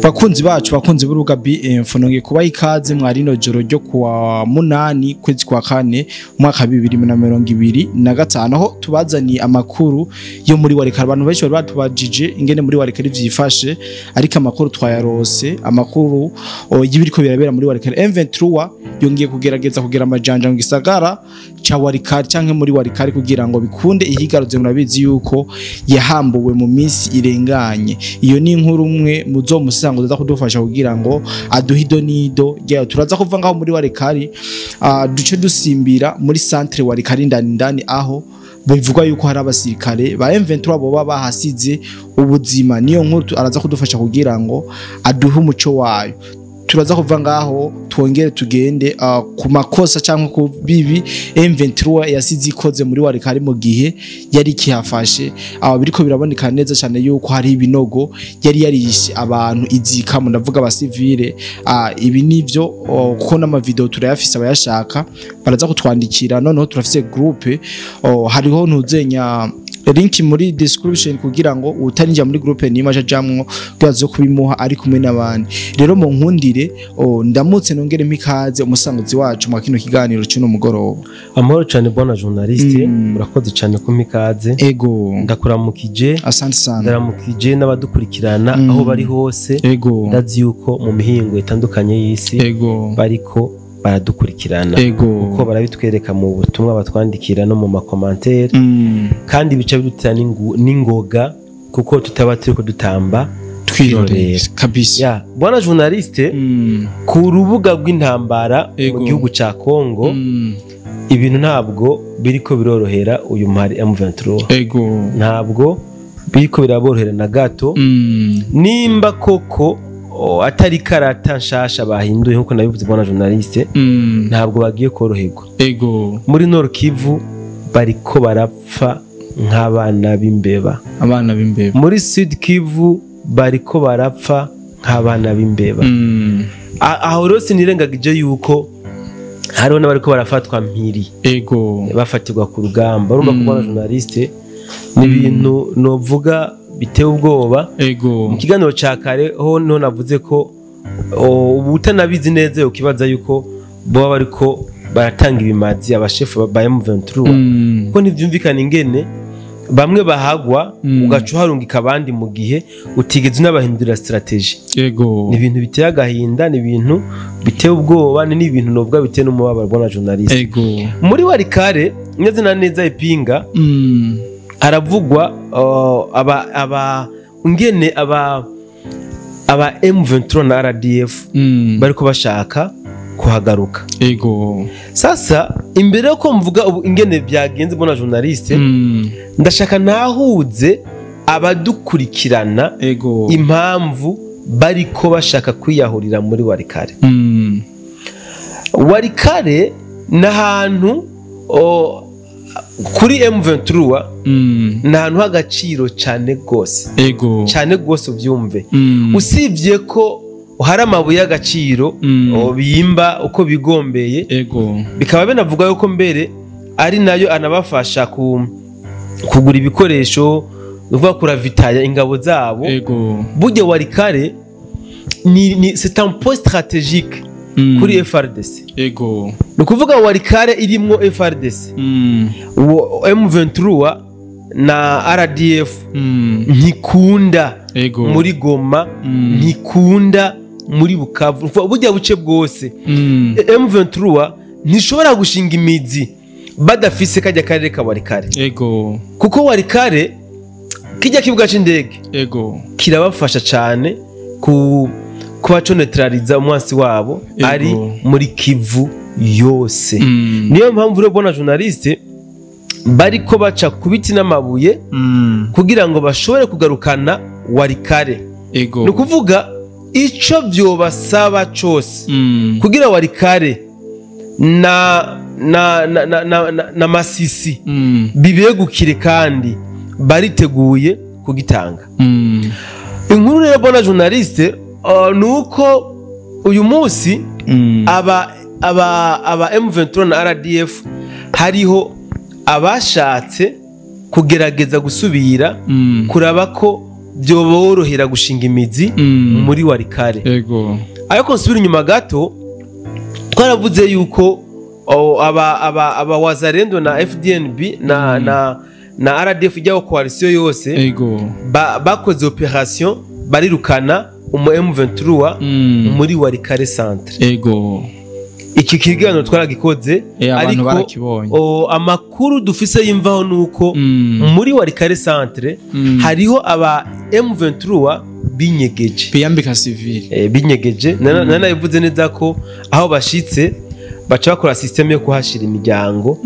Bakunzi bacu, bakunzi b'urubuga BF, nongeye kubaha ikaze mwarino joro ryo kuwa 8 kwezi kwa 4 umwaka 2025, aho tubazaniye amakuru yo muri Walikale. Abantu benshi bari batubajije ingene muri Walikale vyifashe, ariko amakuru twayarose, amakuru y'ibiriko birabera muri Walikale. M23 yongeye kugerageza kugira amajanja mu gisagara ca Walikale canke muri Walikale kugira ngo bikunde ihigaruze. Murabizi yuko yahambuwe mu minsi irenganye. Iyo ni inkuru umwe muzomusanga uza kudufasha kugira ngo aduhe ido nido ryayo. Turaza kuva ngaho muri Walikale, duce dusimbira muri centre Walikale indani indani, aho bivugwa yuko hari abasirikare ba M23 boba bahasize ubuzima. Niyo nkuru araza kudufasha kugira ngo aduhe umuco wayo. Turaza kuva ngaho twongere tugende ku makosa cyangwa ku bibi M23 yasize ikoze muri Walikale mu gihe yari kihafashe. Biriko biraboneka neza cyane yuko hari ibinogo yari yarishe abantu izikamo, ndavuga abasivile. Ibi nivyo kuko n'ama video turayafise, abayashaka baraza kutwandikira. Noneho turafise groupe, hariho ntuzenya link muri description kugira ngo utarinjira muri groupe nima ajamwo kugira kubimuha ari kumwe n'abandi. Rero mu nkundire ndamutse nongere mpikaze umusanguzi wacu mu kino kiganiro cy'uno mugoroba. Amahoro cyane bwana journaliste, murakoze cyane ko mpikaze. Ego, ndakuramukije. Asante sana. Ndaramukije n'abadukurikirana aho bari hose. Ego, ndazi yuko mu mihingo itandukanye y'isi ego bariko baradukurikirana, kuko barabitwereka mu butumwa batwandikira no mu makomantere, kandi bica bidutera n'ingoga kuko tutaba turiko dutamba twirorera kabisa. Ya bwana journaliste, ku rubuga rw'intambara mu gihugu ca Kongo, ibintu ntabwo biriko birorohera uyu muhari M23. Ego, ntabwo biriko biraborohera na gato. Nimba koko atari karata nshasha bahinduye nkuko nabivuze bwana journaliste, ntabwo bagiye koroherwa. Ego, muri Nord Kivu bariko barapfa nk'abana b'imbeba, abana b'imbeba. Muri Sud Kivu bariko barapfa nk'abana b'imbeba. Aho rero sinirengagije yuko hariho n'abariko barafatwa mpiri. Ego, bafatirwa ku rugamba. Urumva ko bwana journaliste ni ibintu novuga biteye ubwoba. Ego, mu kiganiro ca kare ho no navuze ko ubutanabizi neza ukibaza yuko boba bariko baratanga ibimazi abashefu ba M23, kuko ntivyumvikana ingene bamwe bahagwa ugaca uharungika abandi mu gihe utigeze unabahindurira strategy. Ego, ni ibintu biteye agahinda, ni ibintu biteye ubwoba, ni ibintu novuga biteye n'umubabaro bwana journaliste. Ego, muri Walikale neza na neza ipinga haravugwa aba ngene aba M23 na RDF bariko bashaka kuhagaruka. Ego, sasa imbere ko mvuga ubu ingene byagenze bona journaliste, ndashaka nahuze abadukurikirana. Ego, impamvu bariko bashaka kwiyahurira muri Walikale. Walikale n'ahantu kuri M23 n'ahantu h'agaciro cyane gose. Ego, cyane gose ubyumve. Usibye ko hari amabuye y'agaciro bimba uko bigombeye. Ego, bikaba binavuga yuko mbere ari nayo anabafasha kugura ibikoresho, nuvuga kuravitaya ingabo zabo. Ego, burya Walikale ni c'est un poste stratégique kuri FRDC. Ego, ni ukuvuga Walikale irimwo FRDC, M23 na RDF ntikunda. Ego, muri Goma ntikunda, muri Bukavu, burya buce bwose M23 ntishobora gushinga imizi badafise kajya karere ka Walikale. Ego, kuko Walikale kijya kibuga c'indege. Ego, kirabafasha cyane ku kubaconeutraliza umwansi wabo ari muri Kivu yose. Niyo mpamvu rero bona journaliste bariko baca kubiti n'amabuye kugira ngo bashobore kugarukana Walikale. Ego, ni ukuvuga ico vyobasaba cose kugira Walikale na na na na na, na, na Masisi bibegukire, kandi bariteguye kugitanga. Inkuru rero bona journaliste, nuko uyu munsi aba M23 na RDF hariho abashatse kugerageza gusubira kuraba ko byoborohera gushinga imizi muri Walikale. Ego. Ariko nsubira inyuma gato, twaravuze yuko aba Wazalendo na FDNB na RDF ijyaho coalition yose. Ego. Bakoze operation barirukana umu M23 muri Walikale centre. Ego. Iki kiganiro twaragikoze, ariko amakuru dufise yimvaho nuko muri Walikale centre hariho aba M23 binyegeje, biyambika civil, binyegeje. Nanabivuze neza ko aho bashitse baca bakora system yo kuhashira imiryango,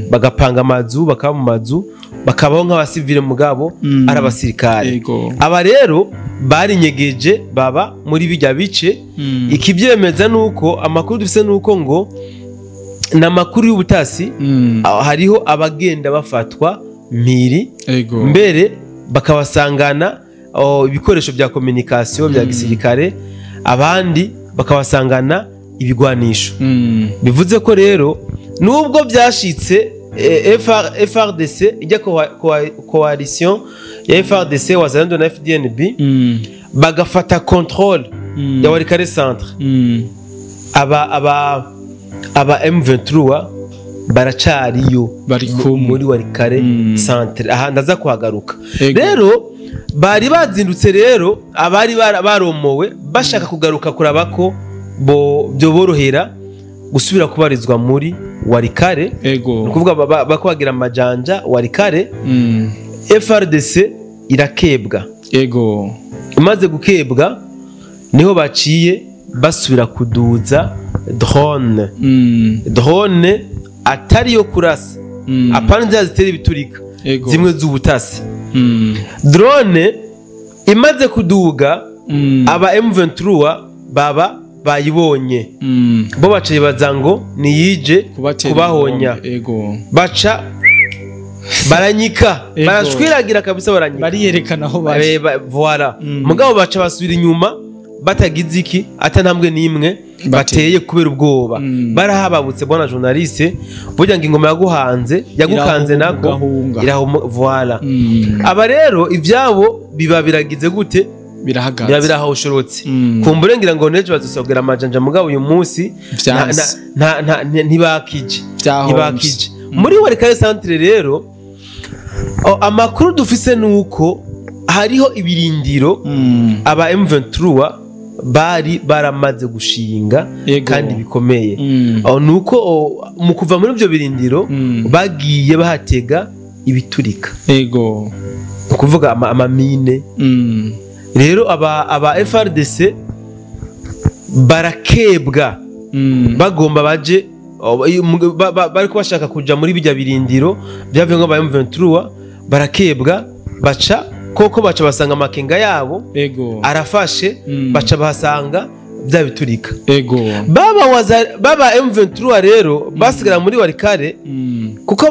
bagapanga amazu, bakaba mu mazu, bakabaho nk'abasivile mugabo ari abasirikare. Aba rero barinyegeje baba muri bijya bice. Ikibyemeza nuko amakuru dufise nuko ngo na makuru y'ubutasi hariho abagenda bafatwa mpiri mbere bakabasangana ibikoresho bya communication bya gisirikare, abandi bakabasangana ibigwanisho. Bivuze ko rero nubwo byashitse FRDC ijya coalition ya FRDC Wazalendo na FDNB bagafata contrôle ya Walikale centre, aba M23 baracariyo muri Walikale centre. Aha ndaza kuhagaruka. Rero bari bazindutse, rero abari baromowe bashaka kugaruka kuraba ko byoborohera gusubira kubarizwa muri Walikale. Ego. Nukuvuga bakwagira amajanja Walikale. FRDC irakebwa. Ego. Imaze gukebwa niho baciye basubira kuduza drone. Drone atari yo kurasa, apana zitera ibiturika, zimwe z'ubutasi. Drone imaze kuduga aba M23 baba bayibonye, bo baciye baza ngo niyije kubahonya. Ego. Baca baranyika, barashwiragira kabisa, baranyika, bariyerekana aho bari. Voilà. Mugabo baca basubira inyuma batagize iki, atantambwe nimwe bateye kubera ubwoba. Barahababutse bwana journaliste, burya ngo ingoma yaguhanze yagukanze nako iraho. Voilà. Aba rero ivyabo biba biragize gute, birahagaze, birahosherotse. Kumbure ngira ngo nejo bazosogera amajanja, mugabo uyu munsi ntibakije. Muri Walikale centre rero amakuru dufise nuko hariho ibirindiro aba M23 bari baramaze gushinga kandi bikomeye. Nuko mu kuva muri ibyo birindiro bagiye bahatega ibiturika. Ego. Kuvuga amamine. Rero aba FRDC barakebwa, bagomba baje bari kubashaka kuja muri bijya birindiro byavuye ngo ba M23 barakebwa, baca koko baca basanga amakenga yabo. Ego. Arafashe, baca bahasanga bya biturika. Ego. Baba M23 rero basigara muri Walikale kuko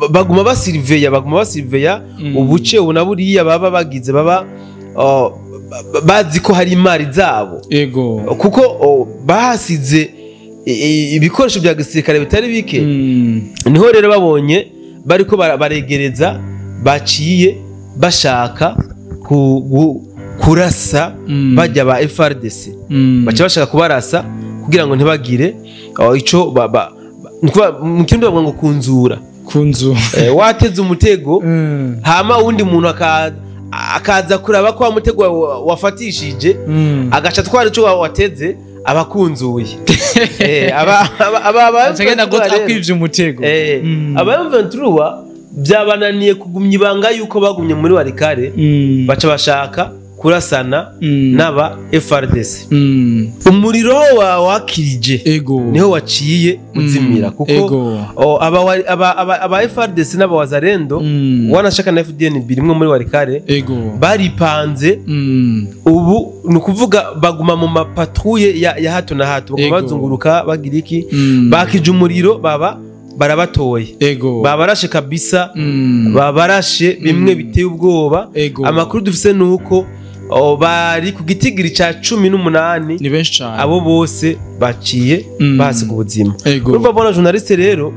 baguma basiriveya ubuce ubunaburiya baba bagize baba bazi ko hari imari zabo. Ego. Kuko bahasize ibikoresho bya gisirikare bitari bike. Niho rero babonye bariko baregereza, baciye bashaka kurasa bajya ba FRDC. Baca bashaka kubarasa kugira ngo ntibagire ico mu kindi bavuga ngo kunzura. Wateze umutego, hama undi muntu akaza kuraba ko mutego wafatishije, agaca twara ico wateze, abakunzuye. Aba akwivye umutego. Aba M23 byabananiye kugumya ibanga yuko bagumye muri Walikale, baca bashaka kurasana n'aba FRDC. Umuriro wakirije niho waciye uzimira, kuko aba FRDC n'aba Wazalendo wanashaka na FDNB rimwe muri Walikale baripanze. Ubu nukuvuga baguma mu mapatrouille ya hato na hato, bazunguruka bagira iki, bakije umuriro baba barabatoye. Babarashe kabisa, babarashe bimwe biteye ubwoba. Amakuru dufise nuko bari ku gitigiri ca 18, ni benshi cyane, abo bose baciye basiga ubuzima. Urumva bona journaliste rero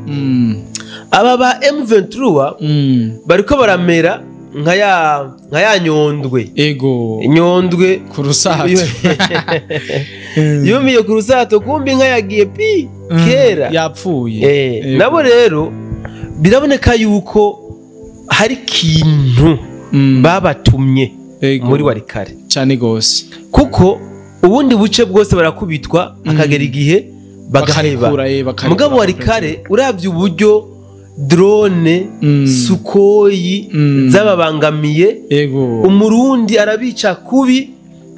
aba ba M23 bariko baramera nka ya Nyondwe. Nyondwe ku rusato. Yumiye ku rusato, kumbi inka yagiye pi kera. Yapfuye. Nabo rero biraboneka yuko hari ikintu babatumye muri Warikare. Cyane gose. Kuko ubundi buce bwose barakubitwa, hakagera igihe bagaheba. Bakarekura, bakarekura. Mugabo Warikare, uravye uburyo drone, Sukhoi zababangamiye, umurundi arabica kubi,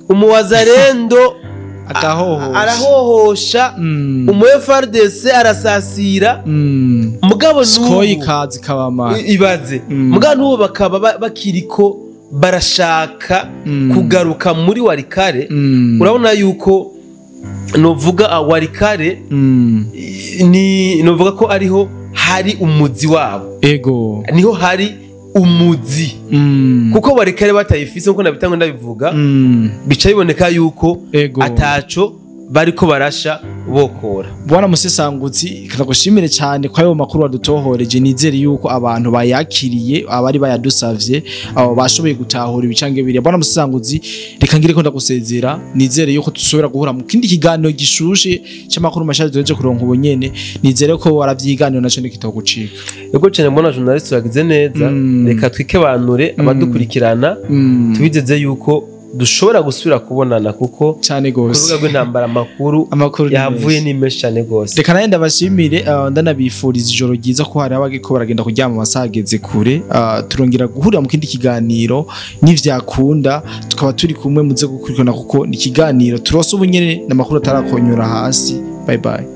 umuwazarendo agahohosha, arahohosha, umu FARDC arasasira, mugabo Sukhoi n'ubu kazi kabamara. Ibaze, mugabo n'ubu bakaba bakiriko barashaka kugaruka muri Warikare. Urabona yuko novuga Warikare ni novuga ko ariho hari umuzi wabo. Niho hari umuzi, kuko Warikare batayifise, nkuko nabitangwe ndabivuga, bica biboneka yuko ataco bariko barasha bokora. Bwana Musesangutsi, kanagushimire cyane kwa ayo makuru wadutohoreje. Nizere yuko abantu bayakiriye, abari bayadusavye, abo bashoboye gutahura ibicange biriya. Bwana Musesangutsi, reka ngire ko ndagusezera. Nizere yuko dusubira guhura mu kindi kiganiro gishushe cy'amakuru mashasha duheje kuronka ubu nyene. Nizere ko waravyiganiro naco nikitogucika. Ego cyane, mbona journaliste wagize neza. Reka twikebanure abadukurikirana, tubizeze yuko dushobora gusubira kubonana, kuko cyane gose kuvuga rw'intambara amakuru amakuru ni yavuye menshi. Ni menshi cyane gose. Reka nawe ndabashimire, ndanabifuriza ijoro ryiza, ko hari abagiko baragenda kuryama amasaha ageze kure. Turongera guhurira mu kindi kiganiro nivyakunda, tukaba turi kumwe. Muze gukurikirana, kuko ni ikiganiro turose ubu nyene n'amakuru atarakonyora hasi. Bye bye.